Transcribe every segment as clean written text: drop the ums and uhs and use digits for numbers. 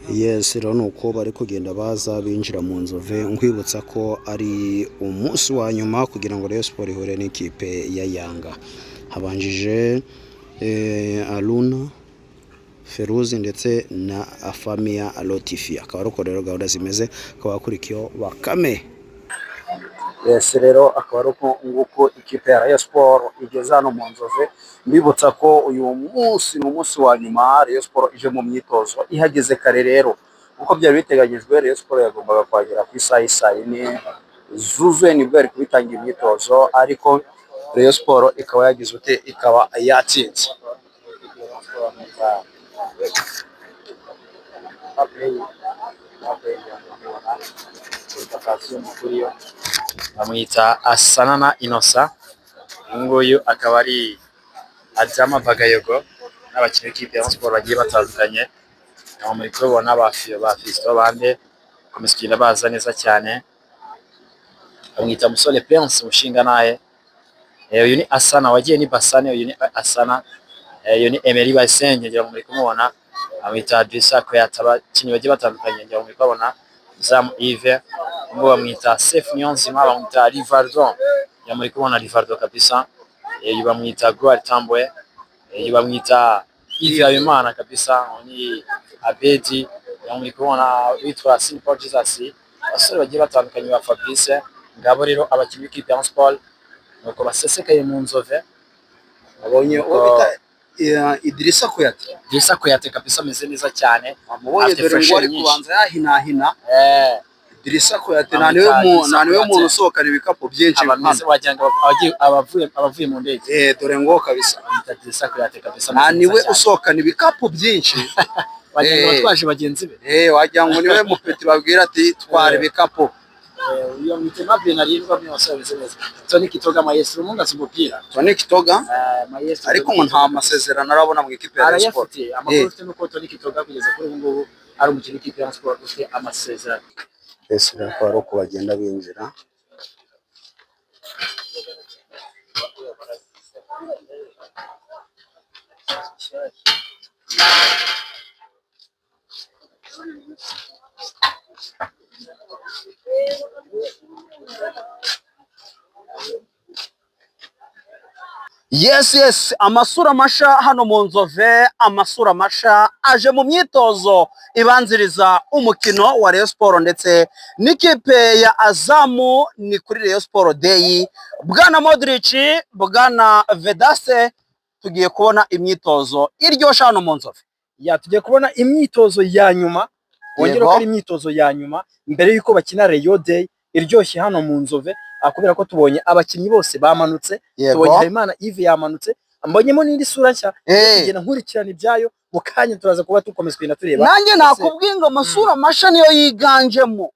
Yes, rero ni uko bari kugenda baza binjira mu Nzove. Nkwibutsa ko ari umunsi wa nyuma kugira ngo Rayon Sport ihure n'ikipe ya Yanga. Habanjije Aruna Feruzi ndetse na Afamia Lotifi. Akaba ari uko rero gahunda zimeze, akaba akurikiyeho Bakame. Yes, rero akaba ari uko nguko ikipe ya Rayon Sport igeze hano mu Nzove. Mbibutsa ko uyu munsi ni umunsi wa nyuma Rayon Sport ije mu myitozo, ihageze kare. Rero uko byari biteganyijwe, Rayon Sport yagombaga kuhagera ku isaha y'i 4:00 zuzuye, nibwo yari kubitangira imyitozo, ariko Rayon Sport ikaba yagize ute? Ikaba yatsinze. Bamwita Asanana Innocent, uyu nguyu akaba ari Adama Bagayogo n'abakinnyi b'ikipe ya Rayon Sport bagiye batandukanye. Aho muri kubibona ba Fiyo, ba Fiston, bande bakomeza kugenda baza neza cyane. Bamwita Musore Prince Mushingantahe. Uyu ni Asana wagiye ni Basane, uyu ni Asana. Uyu ni Emery Bayisenge, ngira ngo muri kumubona. Bamwita Drissa Kouyaté, abakinnyi bagiye batandukanye ngira ngo muri kubabona. Zamu Yves, uyu bamwita Sefu Niyonzima, bamwita Rivaldo, ngira muri kubona Rivaldo kabisa. Uyu bamwita Gloire Tambwe, uyu bamwita Yves Habimana kabisa, uyu ni Abedi, ngira muri kubona witwa Sin Paul Jesus, abasore bagiye batandukanye ba Fabrice. Ngabo rero abakinnyi b'ikipe ya Rayon Sport nuko basesekaye mu Nzove. Abonye uwo bita Idrissa Kouyaté. Drissa Kouyaté kabisa ameze neza cyane. Amubonye Afite dore ngo fresher ari nyinshi. kubanza yahinahina. Idrissa Kouyaté nta Bamwita niwe mu Idrissa nta niwe Kouyaté. muntu usohokana ibikapu byinshi Abameze hano. wagira ngo abavuye mu ndege. Dore ngo kabisa. Bamwita Drissa Kouyaté kabisa, Nta ameze neza niwe cyane. usohokana ibikapu byinshi. Wagira ngo abatwaje bagenzi be. Wagira ngo niwe mupeti babwira ati twara ibikapu. Uyu bamwita Aimable Ntarindwa, umwe basore bameze neza. Tony Kitoga Maestro, umuhungu umupira. Tony Kitoga. Maestro. Ariko ngo nta masezerano arabona mu ikipe ya Rayon Sport. Arayafite. Amakuru ufite nuko Tony Kitoga kugeza kuri ubu ngubu ari umukinnyi w'ikipe ya Rayon Sport ufite amasezerano. Ese rero akaba ari uko bagenda binjira. Yes, amasura masha hano mu Nzove, amasura masha aje mu myitozo ibanziriza umukino wa Rayon Sport ndetse n'ikipe ya Azamu. Ni kuri Rayon Sport Day. Bwana Modric, bwana Vedaste, tugiye kubona imyitozo iryoshye hano mu Nzove. Ya, tugiye kubona imyitozo ya nyuma, wongere ko ari imyitozo ya nyuma mbere y'uko bakina Rayon Day iryoshye hano mu Nzove, kubera ko tubonye abakinnyi bose bamanutse, tubonye Habimana Yves yamanutse, mbonyemo n'indi sura nshya, kugenda nkurikirana ibyayo mu kanya turaza kuba dukomeza kugenda tureba. Nanjye nakubwiye ngo amasura masha niyo yiganjemo.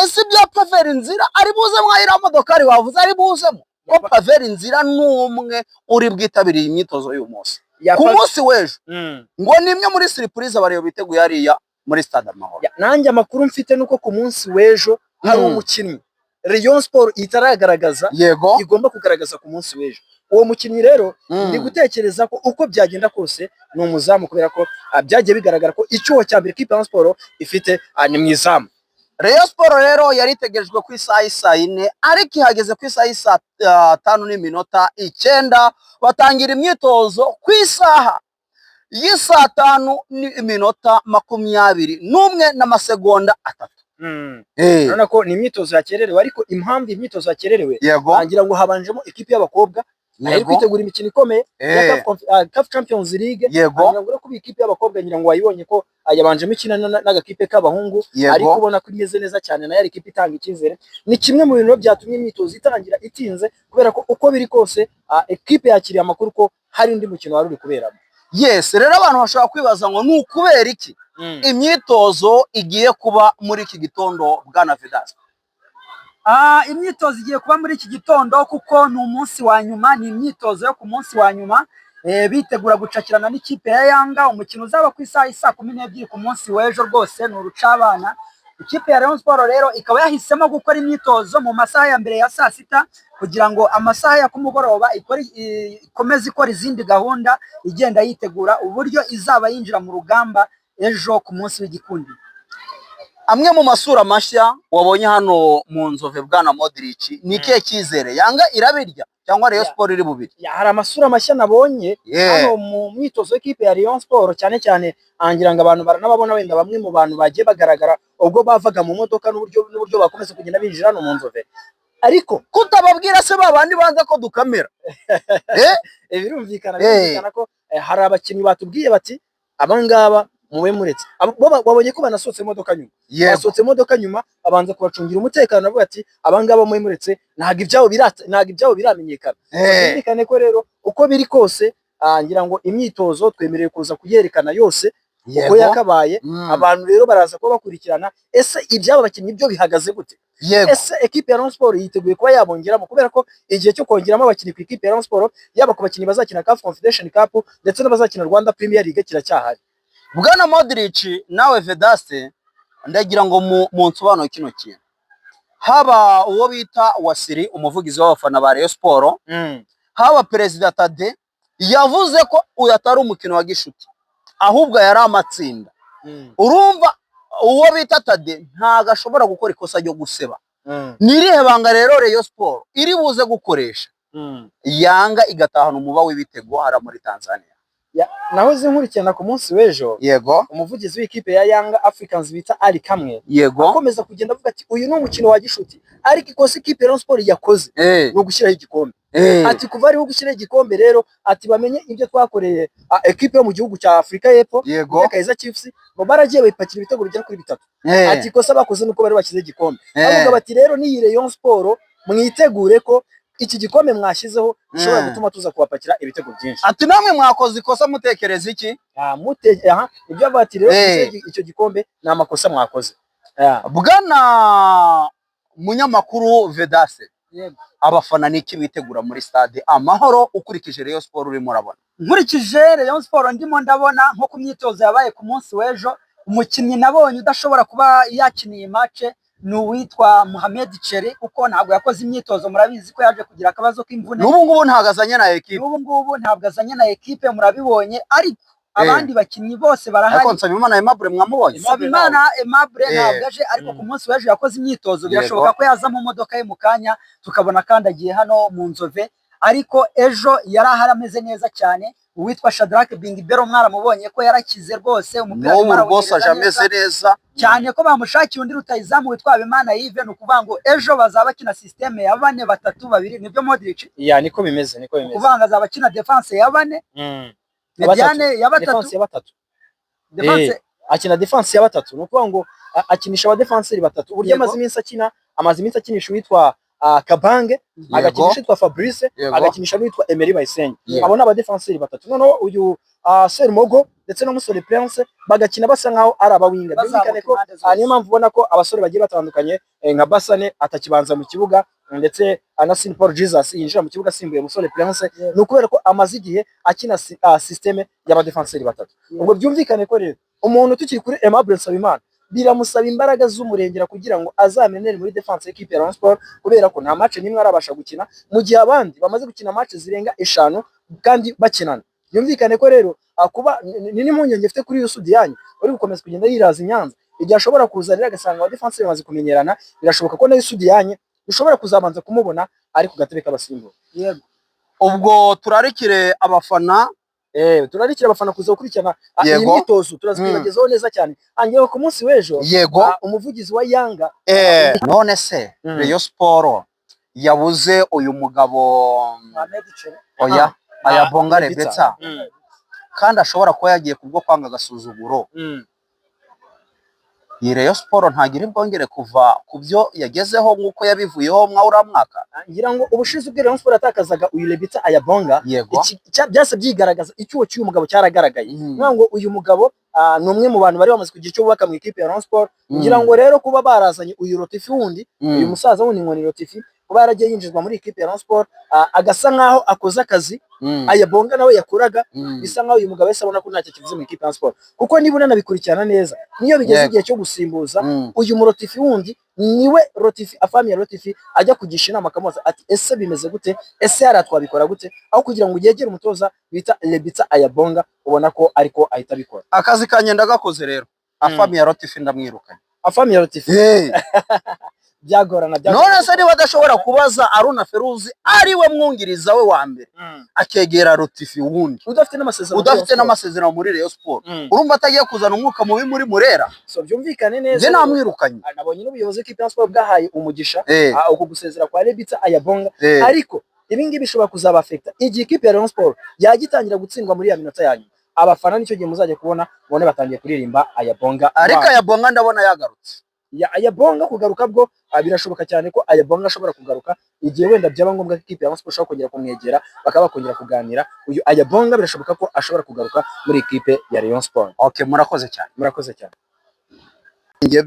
Ese ibya Paveri Nzira ari buze mwayiriya modokari wavuze ari buzemo? Ko Paveri Nzira ni umwe uri bwitabiriye imyitozo y'uyu munsi ku munsi w'ejo, ngo ni imwe muri surprise abareba biteguye hariya muri Stade Amahoro. Ya, nanjye amakuru mfite nuko ku munsi w'ejo hari umukinnyi Rayon Sport itaragaragaza, igomba kugaragaza ku munsi w'ejo. Uwo mukinnyi rero ndi gutekereza ko uko byagenda kose ni umuzamu, kubera ko byagiye bigaragara ko icyuho cya mbere ikipe ya Rayon Sport ifite ni mu izamu. Rayon Sport rero yari itegerejwe ku isaha y'i 4:00, ariko ihageze ku isaha y'i 5:09, batangira imyitozo ku isaha y'i 5:21. Urabona ko ni imyitozo yakererewe, ariko impamvu iyi myitozo yakererewe, ngira ngo habanjemo ikipe y'abakobwa iri kwitegura imikino ikomeye ya CAF Champions League. Ngira ngo rero kuba ikipe y'abakobwa, ngira ngo wayibonye ko yabanjemo ikina n'agakipe k'abahungu, ariko ubona ko imeze neza cyane, nayo ari ikipe itanga icyizere. Ni kimwe mu bintu rero byatumye imyitozo itangira itinze, kubera ko uko biri kose ekipe yakiriye amakuru ko hari undi mukino wari uri kuberamo. Yes, rero abantu bashobora kwibaza ngo ni ukubera iki imyitozo igiye kuba muri iki gitondo, bwana Vedaste? Imyitozo igiye kuba muri iki gitondo kuko ni umunsi wa nyuma, ni imyitozo yo ku munsi wa nyuma, bitegura gucakirana n'ikipe ya Yanga, umukino uzaba ku isaha 12:00 ku munsi w'ejo. Rwose ni urucabana. Ikipe ya Rayon Sport rero ikaba yahisemo gukora imyitozo mu masaha ya mbere ya saa sita kugira ngo amasaha ya kumugoroba ikomeze ikora izindi gahunda, igenda yitegura uburyo izaba yinjira mu rugamba ejo ku munsi w'igikundiro. Amwe mu masura mashya wabonye hano mu Nzove, bwana Modric, ni ikihe cyizere? Yanga irabirya cyangwa Rayon Sport iri bubiri? Hari amasura mashya nabonye hano mu myitozo y'ikipe ya Rayon Sport, cyane cyane ngira ngo abantu baranababona, wenda bamwe mu bantu bagiye bagaragara ubwo bavaga mu modoka n'uburyo bakomeza kugenda binjira hano mu Nzove. Ariko kutababwira se ba bandi banza ko dukamera? Birumvikana ko hari abakinnyi batubwiye bati abangaba mube muretse. Wabonye ko banasohotse imodoka nyuma, basohotse imodoka nyuma abanza kubacungira umutekano, bavuga ati abangaba mube muretse, ntabwo ibyabo biramenyekana. Byumvikane ko rero uko biri kose, ngira ngo imyitozo twemerewe kuza kuyerekana yose uko yakabaye. Abantu rero baraza kuba bakurikirana ese ibyabo bakinnyi byo bihagaze gute, ese ekipe ya Rayon Sport yiteguye kuba yabongeramo, kubera ko igihe cyo kongeramo abakinnyi ku ikipe ya Rayon Sport, yaba ku bakinnyi bazakina CAF Confederation Cup ndetse n'abazakina Rwanda Premier League, kiracyahari. Bwana Modric nawe Vedaste, ndagira ngo mu nsobanuro kino kintu, haba uwo bita Wasiri umuvugizi w'abafana ba Rayon Sport, haba Perezida Tade yavuze ko uyu atari umukino wa gishuti ahubwo yari amatsinda. Urumva uwo bita Tade ntago ashobora gukora ikosa ryo guseba. Ni irihe banga rero Rayon Sport iri buze gukoresha Yanga igatahana umuba w'ibitego hara muri Tanzania? Nahoze nkurikirana ku munsi w'ejo, yego, umuvugizi w'ikipe ya Yanga Africans bita Ali Kamwe, yego, akomeza kugenda avuga ati uyu ni umukino wa gishuti, ariko ikosa ikipe ya Rayon Sport yakoze ni ugushyiraho igikombe. Ati kuva ariho gushyiraho igikombe rero, ati bamenye ibyo twakoreye ekipe yo mu gihugu cya Afurika y'Epfo, yego, Kaizer Chiefs, bo baragiye bayipakira ibitego bigera kuri 3. Ati ikosa bakoze nuko bari bashyize igikombe. Avuga bati rero n'iyi Rayon Sport mwitegure ko iki gikombe mwashyizeho gishobora gutuma tuza kubapakira ibitego byinshi. Ati namwe mwakoze ikosa mutekereza iki? Ibyo bati rero icyo gikombe ni amakosa mwakoze. Bwana munyamakuru Vedaste, abafana niki bitegura muri stade Amahoro ukurikije Rayon Sport urimo urabona? Nkurikije Rayon Sport ndimo ndabona nko ku myitozo yabaye ku munsi w'ejo, umukinnyi nabonye udashobora kuba yakiniye match ni uwitwa Mohamed Chere, kuko ntabwo yakoze imyitozo, murabizi ko yaje kugira akabazo k'imvune. N'ubu ngubu ntabwo azanye na ekipe. N'ubu ngubu ntabwo azanye na ekipe, murabibonye, ariko abandi bakinnyi bose barahari. Ariko Nsabimana Aimable mwamubonye? Nsabimana Aimable ntabwo aje, ariko ku munsi w'ejo yakoze imyitozo, birashoboka ko yaza mu modoka ye mu kanya tukabona kandi agiye hano mu Nzove, ariko ejo yari ahari ameze neza cyane. Uwitwa Shadrack Bingibero mwaramubonye ko yarakize rwose, umupira rwose aje ameze neza cyane, ko bamushakiye undi rutayizamu witwa Habimana Yves. Ni ukuvuga ngo ejo bazaba bakina systeme ya 4 3 2, nibyo Modric? Ya, niko bimeze, niko bimeze. Ukuvuga ngo azaba akina defense ya 4, mediane ya 3, defense ya 3. Defense akina defense ya 3, ni ukuvuga ngo akinisha aba defenseur 3. Uburyo amaze iminsi akina, amaze iminsi akinisha uwitwa Kabange, agakinisha witwa Fabrice, agakinisha n'uwitwa Emery Bayisenge. Abo ni abadefenseri 3. Noneho uyu Sermogo ndetse na Musore Prince bagakina basa nkaho ari abawinga. Byumvikane ko niyo mpamvu ubona ko abasore bagiye batandukanye nka Basane atakibanza mu kibuga, ndetse na Saint Paul Jesus yinjira mu kibuga asimbuye Musore Prince, ni ukubera ko amaze igihe akina systeme y'abadefenseri 3. Ubwo byumvikane ko rero umuntu tukiri kuri Aimable Nsabimana biramusaba imbaraga z'umurengera kugira ngo azamenere muri defense y'ikipe ya Rayon Sport, kubera ko nta match nimwe arabasha gukina, mu gihe abandi bamaze gukina match zirenga 5 kandi bakinana. Byumvikane ko rero kuba ni n'impungenge mfite kuri Youssou Diagne uri gukomeza kugenda yiraza i Nyanza, igihe ashobora kuza rero agasanga aba defense bamaze kumenyerana, birashoboka ko na Youssou Diagne ushobora kuzabanza kumubona ari ku gatebe k'abasimbura. Yego, ubwo turarikire abafana. Turarikira abafana kuza gukurikirana iyi myitozo, turazwibagezaho neza cyane. Angewe ku munsi w'ejo, yego, umuvugizi wa Yanga none se Rayon Sport yabuze uyu mugabo oya Ayabonga Rebetsa, kandi ashobora kuba yagiye kubwo kwanga agasuzuguro. Iyi Rayon Sport ntagira bwongere kuva ku byo yagezeho nk'uko yabivuyeho mwa uriya mwaka. Ngira ngo ubushize ubwo Rayon Sport yatakazaga uyu Rebetsa Ayabonga, yego, byase byigaragaza icyuho cy'uyu mugabo cyaragaragaye. Ngira ngo uyu mugabo ni umwe mu bantu bari bamaze kugira icyo bubaka mu ikipe ya Rayon Sport. Ngira ngo rero kuba barazanye uyu Rotifi wundi, uyu musaza wundi ngo ni Rotifi, Kuba yaragiye yinjizwa muri ikipe ya Rayon Sport, agasa nkaho akoze akazi Ayabonga nawe yakoraga, bisa nkaho uyu mugabo wese abona ko ntacyo kivuze mu ikipe ya Rayon Sport, kuko niba unanabikurikirana neza, niyo bigeze igihe cyo gusimbuza uyu murotifi wundi, niwe Rotifi, Afahmia Lotfi, ajya kugisha inama, akamubaza ati: "Ese bimeze gute? Ese hariya twabikora gute?" Aho kugira ngo yegere umutoza bita Lebitsa Ayabonga, ubona ko ariko ahita abikora. Akazi kanjye ndagakoze rero. Afahmia Lotfi ndamwirukanye. Afahmia Lotfi byagorana, byagorana. None se niba adashobora kubaza Aruna Feruzi, ari we mwungiriza we wa mbere, akegera Rotifi wundi udafite n'amasezerano muri udafite Rayon Sport. n'amasezerano muri Rayon Sport, urumva atagiye kuzana umwuka mubi muri Murera? So byumvikane neza. Njye namwirukanye. Nabonye n'ubuyobozi bw'ikipe ya Sport bwahaye umugisha uku gusezera kwa Lebitsa Ayabonga, ariko ibi ngibi bishobora kuzabafekta igihe ikipe ya Rayon Sport yajya itangira gutsindwa muri ya minota ya nyuma. Abafana nicyo gihe muzajya kubona ubone batangiye kuririmba Ayabonga. Ariko Ayabonga ndabona yagarutse. Ya Ayabonga kugaruka bwo, birashoboka cyane ko Ayabonga ashobora kugaruka igihe wenda byaba ngombwa ko ikipe ya Rayon Sport ishobora kongera kumwegera, bakaba bakongera kuganira. Uyu Ayabonga birashoboka ko ashobora kugaruka muri ikipe ya Rayon Sport. Okay, murakoze cyane. Murakoze cyane. Njye